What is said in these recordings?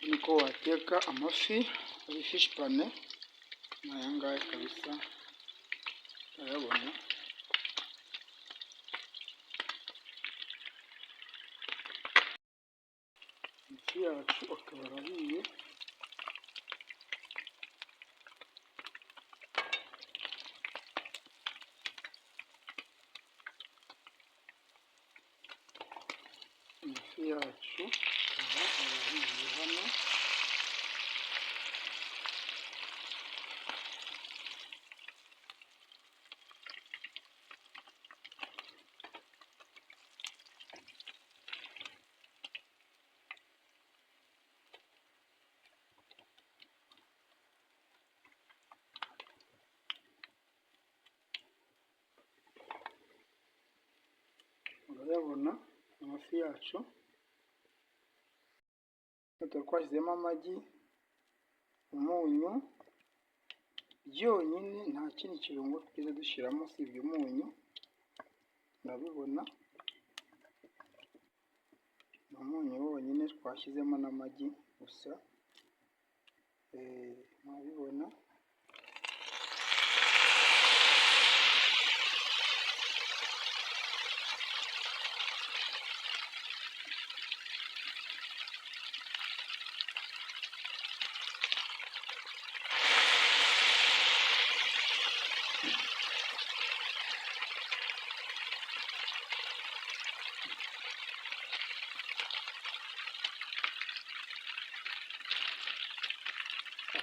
Niko wateka amafi ari fish pane, ni aya ngaya kabisa, urayabona. Amafi yacu akaba arahiye. Amafi yacu akaba arahiye hano. Urayabona amafi yacu. Tuba twashyizemo amagi, umunyu byonyine, nta kindi kirungo twigeze dushyiramo usibye umunyu. Urabibona, ni umunyu wonyine twashyizemo n'amagi gusa, murabibona.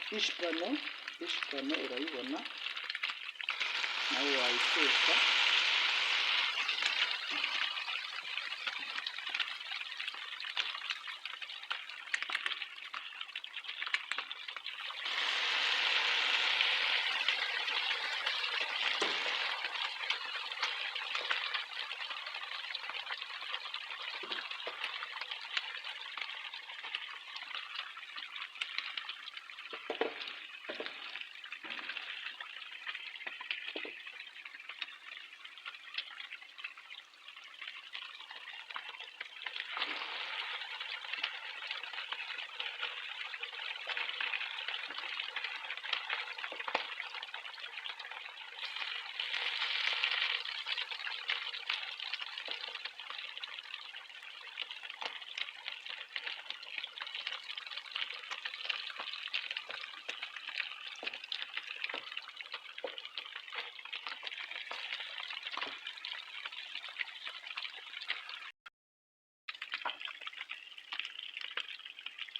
Fish pane, fish pane urayibona, nawe wayiteka.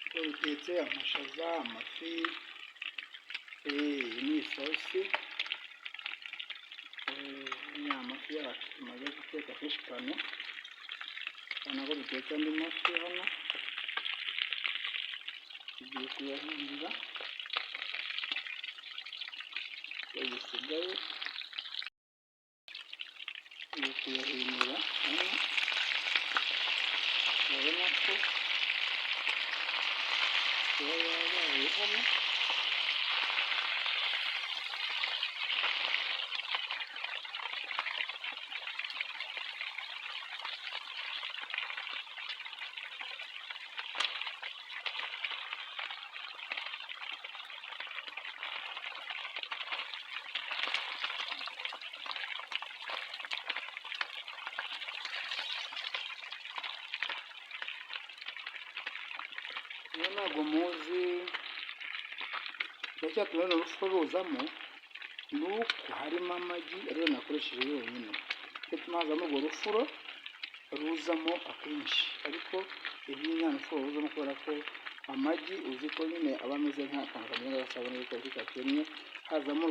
Uko bitetse: amashaza, amafi, iyi ni isosi. Ni amafi yacu tumaze guteka, fish pane. Urabona ko dutetse andi mafi hano, tugiye kuyahindura iyo bisigaye, tugiye kuyahindura hano. Urabona ko kuba yabaye hano. Niyo ntabwo muzi ikiba cyatumye runo rufuro ruzamo, ni uko harimo amagi ariyo nakoresheje yonyine, nicyo gituma hazamo urwo rufuro ruzamo akenshi. Ariko ibi nta rufuro ruzamo, kubera ko amagi uzi ko nyine aba ameze nk'akantu kameze nk'agasabune, ariko katemye hazamo.